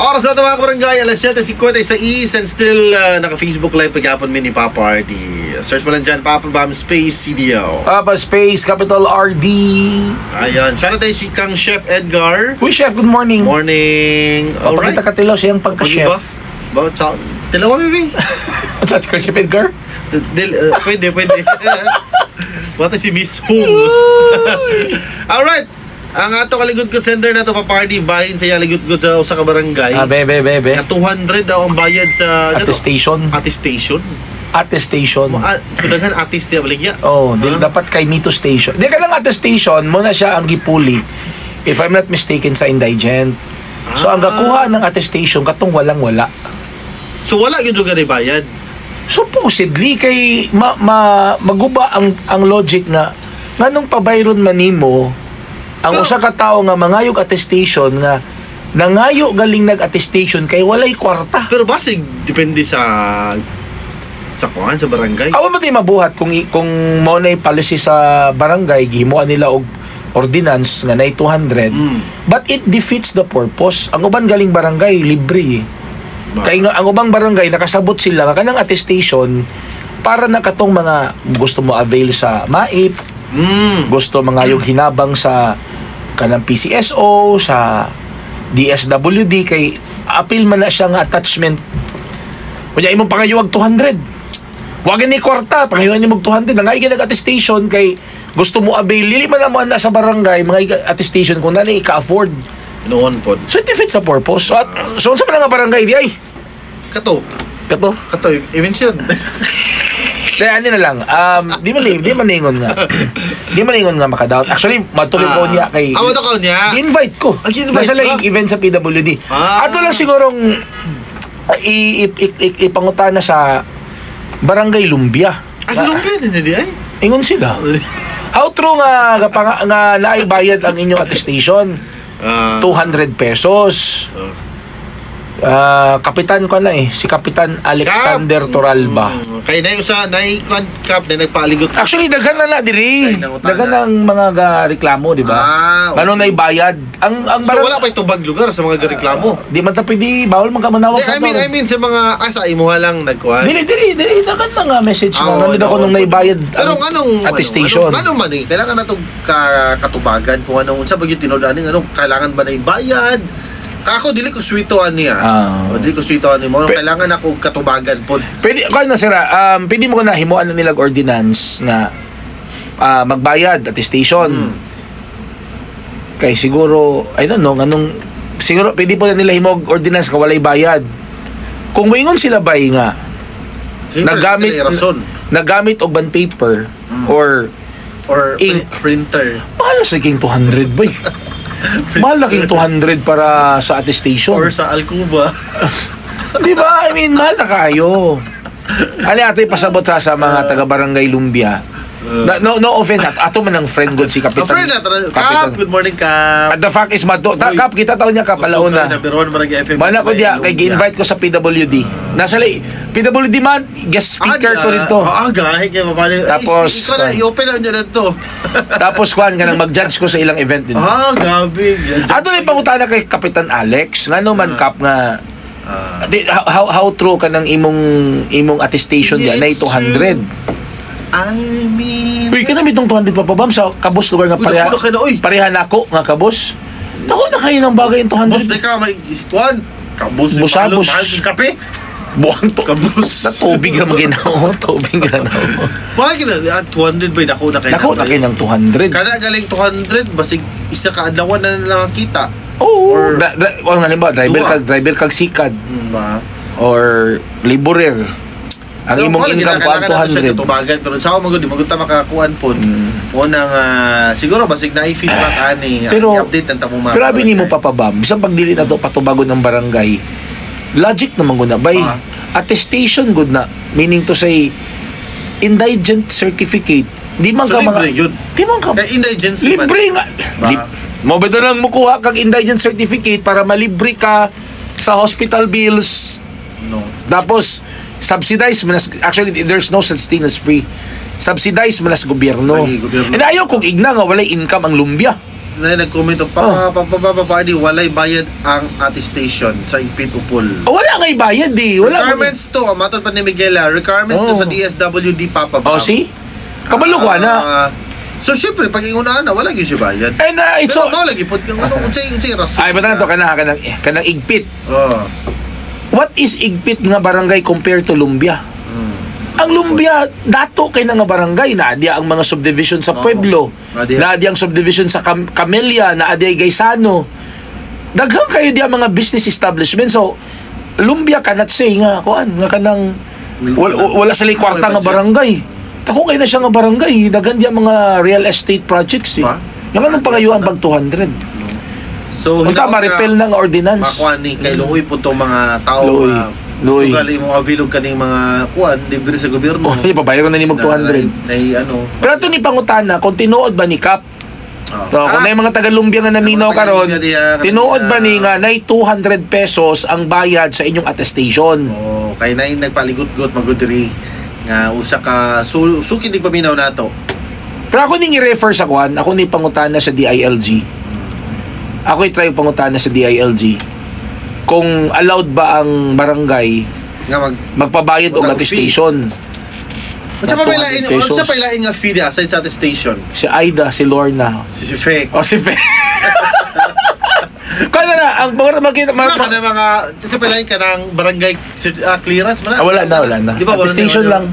Oras na ito, mga kabarangay, alas 7:56, and still naka-Facebook Live paghapon mi ni Papa RD. Search mo lang dyan, Papa Bam Space CDO. Papa Space Capital RD. Ayan, shout out tayo si Kang Chef Edgar. Uy, Chef, good morning. Morning. Alright. Pakita ka tilaw siyang pagka-chef. Ba? Ba, ciao. Tilaw, baby. Chat ka, Chef Edgar? Pwede, pwede. Bata si Miss Home. Alright. Ang ato kaligudgod sender na to, Papa RD, bahin sa iya ligudgod sa usa ka barangay. Ah, be, be, be, be. Nga 200 daw ang bayad sa Attestation. Attestation. Attestation. Ah, so daghan artist di baligya. Oh, di, Ah. dapat kay Mito Station. Di ka lang attestation, mo na siya ang gipuli. If I'm not mistaken, sa indigent. So ang gakuha ng attestation katong walang wala. So wala gyud lugar bayad. Supposedly kay ma, ma maguba ang logic nga nganong pabayron man nimo ang usa ka tawo nga mangayog attestation nga nangayo galing nag-attestation kay walay kwarta. Pero basig depende sa kuan sa barangay. Awa mo tayo mabuhat kung mo na policy sa barangay, gihimuan nila og ordinance nga nay 200, but it defeats the purpose. Ang uban galing barangay libre eh. Ba? Kay nga ang ubang barangay nakasabot sila nga kanang attestation para na katong mga gusto mo avail sa MAIP, gusto mga yung hinabang sa kanang PCSO, sa DSWD, kay appeal man na siya nga attachment. Kunya imong pangayuag 200. Wag ni kwarta, pangayuan nimo og 200. Nangay nag attestation kay gusto mo avail, dili man na mo na sa barangay mga attestation kung nani ka-afford. Noon pod. So it defeats the purpose. So, at, so unsa man nga barangay di ay? Kato. Kato. Kato i-mention. Kaya ano na lang, di man ingon nga makadoubt. Actually, matuloy ko niya kay Ah, mato ka niya. Invite ko. Ah, gi-invite Nasa ka? lang event sa PWD. Ato lang sigurong ipangutana sa Barangay Lumbia. Ah, sa Lumbia din di ay. Ingon sila. How true nga nga naibayad ang inyong attestation? 200 pesos. Ah, kapitan ko na eh, si Kapitan Alexander Kap. Toralba. Kay nay usa nay kuan kap nay nagpaaligot. Actually, daghan na na diri. Ay, nangutana. Daghan ng mga ga reklamo, di ba? Ah, okay. Ano na ibayad? Ang So wala pa'y tubag lugar sa mga gareklamo. Di man ta pwede, bawal man ka manawag Di, sa I mean, I mean sa mga sa imuha lang nagkuan. Dili, dili, dili, daghan mga message Ah, na oo, nandun ako oo. nung naibayad Pero ang anong attestation. Anong, anong man eh, kailangan na itong katubagan kung anong unsa ba gyud tinuod ani, anong kailangan ba na ibayad? Kako dili ko swito ani ah. O, dili ko swito ani mo. Kailangan ako og katubagan pod. Pwede, kung na sira, pwede mo ko na himuan na nilag ordinance nga magbayad attestation. Kay siguro, I don't know, anong, siguro pwede po na nila himog ordinance ka walay bayad. Kung moingon sila bay nga, Siyempre, nagamit sila rason. nagamit og bond paper or Or ink. Printer. Mahal sa king 200 bay. Mahal na king 200 para sa attestation. Or sa Alcuba. Di ba? I mean, mahal na kayo. Ano ato ipasabot sa mga taga Barangay Lumbia. No, no offense. At ato man ang friend god si A Kapitan. friend na tara. Kapitan. Kap, good morning, Kap. At the fact is, mato, ta, Uy. Kap, kita taon niya Kap, alauna. Number one Barangay FM. Mana ko diya, kay gi-invite ko sa PWD. Nasa lay, PWD man, guest speaker ko rito. Ah, gahi kay mapali. Tapos, Ikaw na i-open na niya na to. Tapos kuan ka nang mag-judge ko sa ilang event din. Ah, gabi. Ato na pangutana kay Kapitan Alex, ngano man Kap nga di, how true ka ng imong attestation diya na It's 200. I mean, Uy, kana bitong 200 pa pa sa kabos lugar nga Uy, pareha. dako na kayo na, uy. Pareha nako nga kabos. Dako na kayo ng bagay yung 200. Boss, di ka may kuan. Kabos. Busabos. Mahal yung kape. Buang to. Kabos. Na tubig ra maginaw, tubig ra na. Mahal kina, 200 ba dako na kayo? Dako na kayo ng 200. Kada galing 200 basig isa ka adlawan na lang kita. Oo. Or- Kung halimbawa, driver Duha. kag driver kag sikad Ba? Or laborer. Ang Pero imong wala, income ko ang kinakailangan nato siya 200. katubagan pero sa ako magud di magud ta makakuan pod. Unang siguro basig na feedback ani. I-update ang tamo mga. Pero abi nimo, barangay. Papa Bam, bisan pag dili na to patubagon ng barangay, logic naman gud na bay attestation good na, meaning to say indigent certificate. Di man So, ka mga libre yun. Di man ka Kay indigency man. Libre nga. Ba? Mo ba lang mukuha kag indigent certificate para malibre ka sa hospital bills? No. Tapos subsidized man actually there's no such thing as free. Subsidized man as gobyerno. Ay, gobyerno. And ayaw kong igna nga walay income ang lumbia. na nag-comment og papa, papa, papa, party, walay bayad ang attestation sa Igpit Upol. Oh, wala ngay bayad eh. Wala. Requirements to, matod pa ni Miguel, requirements to sa DSWD, Papa Bam. Oh, see? Kabalo ko na. Ah, so syempre pag ingon na wala gyud siya bayad. And it's Pero so mao lagi pod kung ano, unsay rason. Ay, ba to kanang Igpit. Oh. What is Igpit nga barangay compared to Lumbia? Ang Lumbia, dato kay na nga barangay, naa diya ang mga subdivision sa Pueblo, Naa diya. naa diya ang subdivision sa Camelia, naa diya Gaisano. Daghan kayo diya mga business establishment. So, Lumbia cannot say nga, kuan, nga kanang wala sa kwarta nga barangay. Dako kay na siya nga barangay. Daghan diya mga real estate projects eh. Ba? Nga anong pangayuan bag 200? So Unta hinaot ka, ma-repeal ng ordinance. Makuha ni kay luoy po tong mga tao Luoy. nga Luoy. gusto gali mo avail og kaning mga kuan libre sa gobyerno. Oh, pabayaran na nimo 200. Na, ano. Pero itong ipangutana, kung tinuod ba ni Kap? Oh. So, kung na yung mga taga-Lumbia nga naminaw Mga karon, taga-Lumbia diya, tinuod ba ni nga nay 200 pesos ang bayad sa inyong attestation? Oh, kay nay nagpaligot-got magud diri nga usa ka suki dig paminaw nato. Pero ako ning i-refer sa kwan, ako ni pangutana sa DILG. Ako i-try pangutana sa DILG kung allowed ba ang barangay Nga mag magpabayad og Utang attestation. Unsa pa may lain, 200 pesos. unsa pa lain nga fee di aside sa attestation? Si Aida, si Lorna, Si Fe. o si Fe. Kaya na, ang pag makita Mga ka na mga unsa pa lain kanang barangay clearance man na? Ah, wala na, wala na. Di ba, wala na, Attestation wala na. lang.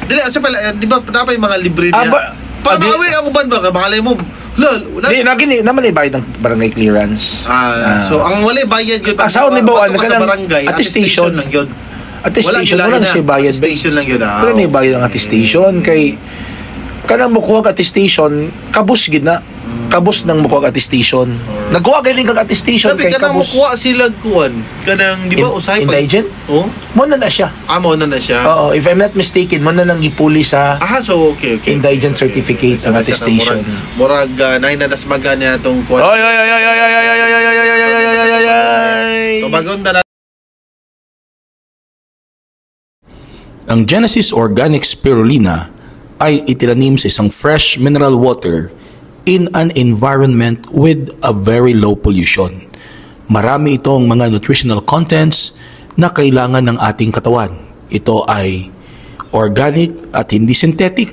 Dili, unsa pa lain, di ba napay mga libre Ah, niya? Para maawi ako ban ba makalay mo. Lol, wala. Di, na gini, naman bayad ng barangay clearance. Ah, so ang walay bayad gyud Ah, sa ni ba, ka sa kanang barangay, attestation. attestation lang yun. Attestation, Wala wala na. siya bayad. Attestation lang yun. Ah, Wala na bayad ang attestation kay kanang mukuha og attestation, kabus gid na. Kabus nang mukuha og attestation. Nagkuha kay kag attestation Tapi kay kanang kabus. mukuha sila kuan, kanang di ba usahay pag Indigent? Oh, Mo na na siya. ah, mo na na siya. Oo, if I'm not mistaken, mo na lang gipuli sa Ah, so okay. indigent certificate ang attestation. Murag murag nay na dasmagan niya tong kuan. Oy, oy, oy, oy, oy, oy, oy, oy, oy, oy, oy, oy, oy, oy, oy, oy. Tubagon na. Ang Genesis Organic Spirulina ay itinanim sa isang fresh mineral water in an environment with a very low pollution. Marami itong mga nutritional contents na kailangan ng ating katawan. Ito ay organic at hindi synthetic,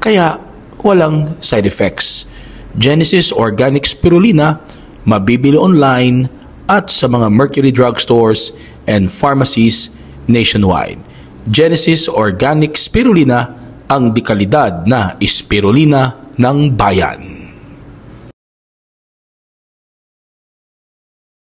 kaya walang side effects. Genesis Organic Spirulina, mabibili online at sa mga Mercury Drugstores and pharmacies nationwide. Genesis Organic Spirulina, ang dekalidad na spirulina ng bayan.